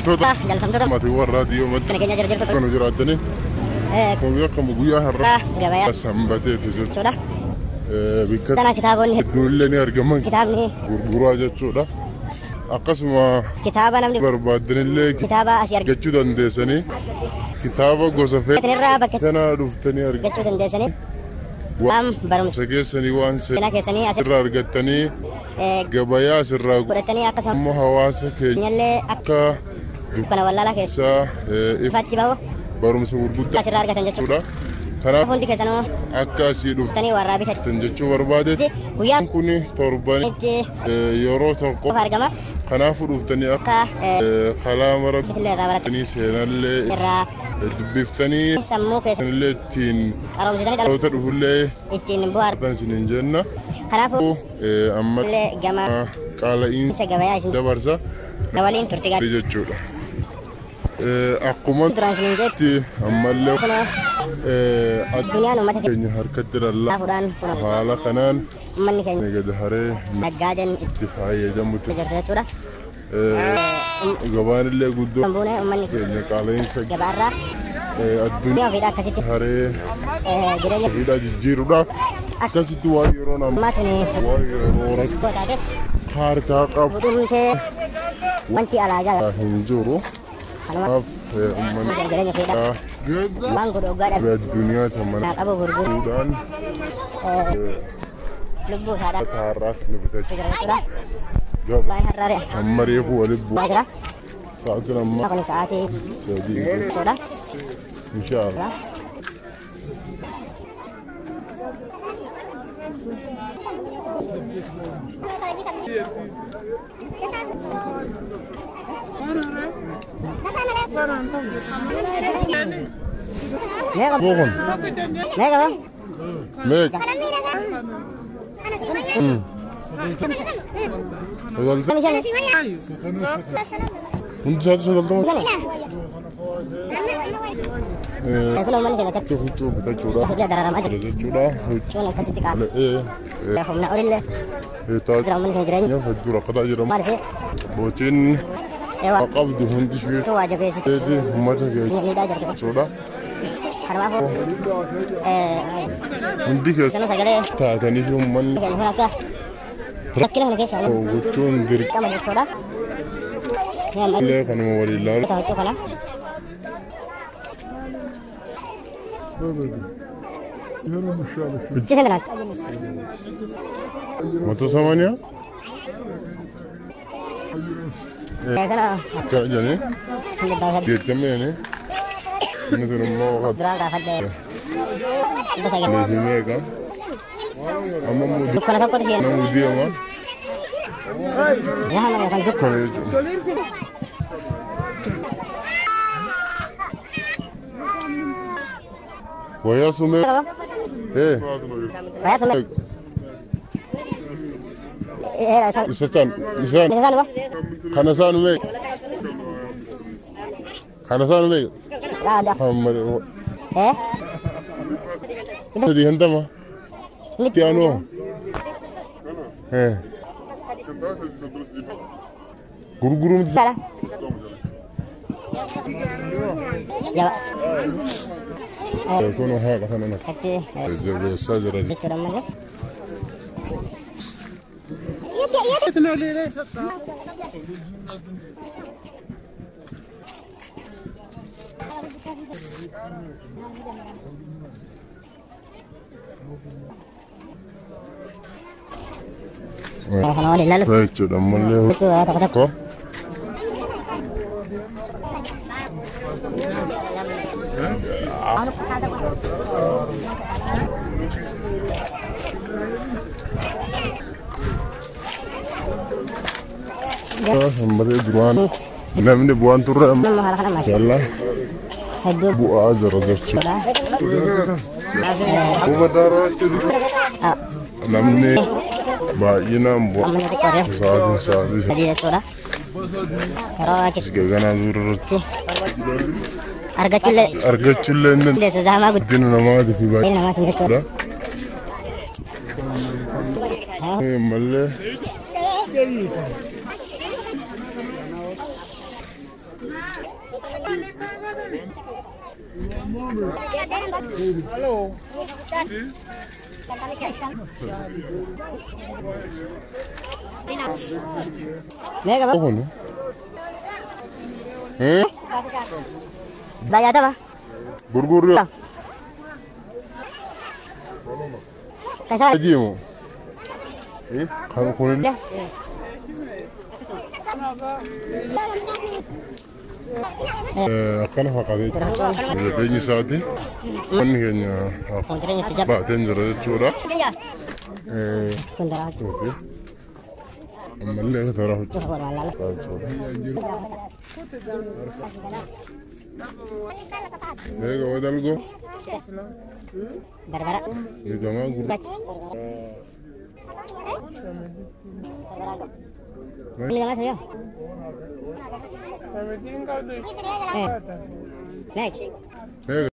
Kabajamtoota Jaaltamtoota maatiiwwan raadiyoo madda keenya jira jirtu kan jiraattanii akkuma guyyaa har'aa gabayaa sanbateeti jechuudha. jechuudha. Bikka Kana kitaabonni hedduun ni argaman kitaabni gurguraa jechuudha. Akkasuma kitaaba namni barbaaddanillee kitaaba asii argachuu dandeessanii kitaaba gosa argatanirraa bakka feetanaa dhuftanii argachuu dandeessanii waan barumsa argachuu keessanii waan seenaa keessanii asii sirraa argattanii gabayaa asirraa godhatanii akkasuma immoo hawaasa keenya illee akka kana wallaalaa keessa dubbisaa ifatti bahu barumsa gurguddaa asirraa argatan jechuudha. Kanaaf Hundi keessanuu akka asii dhuftanii warraa bitatan dhuftan jechuu barbaadetti guyyaa kun torban itti yeroo tokko qofa argama. Kanaafuu dhuftanii akka Akka kalaama illee irraa baratan rabbii seenallee irraa dubbiftanii sammuu keessa illee ittiin qaroomsitanii dhala dhaloota dhufullee ittiin bu'aa isiniin jenna. Kanaafuu Amma illee gama qaala'iinsa isa gabayaa isin dabarsa waliin turte gaarii jechuudha. Akkuma duraan isiniin jedhu itti ammallee kunoo addunyaan uummata keenya harkatti lallaa fuudhaan kunoo haala kanaan uummanni keenya gadi haree naggaadeen itti fayyadamutti jirtu jechuudha. Gabaan illee guddoo Kan buune uummanni keenya qaala'insa gabaarraa addunyaa ofiidha akkasitti haree jireenya hidhaa jijjiiruudhaaf akkasitti waan yeroo namaa ammaa tuni waan yeroo rakkoo taate harkaa qabu fuudhumtee wanti alaa jala hin jiru. Kanuma Kanaaf uummanni jireenya ofiidha waan godhu hoggaa addunyaa tamana qabu gurguru fuudhaan lubbuu isaadha har'aa kana bitachuu jira jechuudha. gaba Waan har'aa amma reefu walitti bu'u jira sa'aatiin amma kun sa'aatii 3 jechuudha. Inshaallah. Meeqa Boqon meeqa ba? Meeqa? Sagaltama. Shan Hundi isaatu 90. Kun uummanni keenya akkatti Huccuu bitachuudha. hojii dararamaa jira. Jechuudha. Huccuun akkasitti qaama. Le'ee Humna olillee jira uummanni keenya jireenya hedduu rakkataa jira. maaliif Abbootiin qabdu hundi ishee waa jabeessitu uummata keessa miidhaa jirti. jechuudha. Kanaafuu Hundi keessa sanuu sagalee taatanii fi uummanni keenya kun akka rakkina kana keessa gochuun dirqama jechuudha. dirqillee kanuma waliin ilaalu. Huccuu kana 180 Kana akkana jedhanii geejjibni jedhanii inni sun immoo duraan gaafadhe 900. Meetii meeqa? Amma immoo Dukkana tokkotu seena. nama deema Zaha yookaan dukka. kana jechuudha. Wayyaa sumee Wayyaa sumee. Isa isaan isaan Isa isaan kana isaan meeqa? Kana isaan meeqa? Hamma 350. Itti aanu. Gurguruun Salah. Jawa. Kun haadha kana na Katti jabeessaa jira. jechuudha malee. Kana waliin ilaalu. Jechuudha ammallee Huccuu tokko tokko. ko Sanbatee duraan namni bu'aan turre amma Nama haala kana maashaa. inshallah Hedduu bu'aa jira jechuudha. Namni baay'inaan bu'aa Uummanni xiqqoo sa'aatiin sa'aatii sadii jechuudha. Yeroo achitti ganaa zuura irratti argachuullee argachuullee inni dandeessa zaamaa guddina namaatiif guddina namaatiin jechuudha. baay'ee ammallee Meeqa ba? Kun. Eh? Baay'atama. Gurgurri. Kasaa. Deemu. Eh? Kan kun. Akkana fakkaatee jireenyi isaati. Manni keenya baatee jira jechuudha. Kun daraa. Ammallee daraa hojjeta jechuudha. Eega wadalgo. Darbara. Eegamaa gurra. Next. Eega.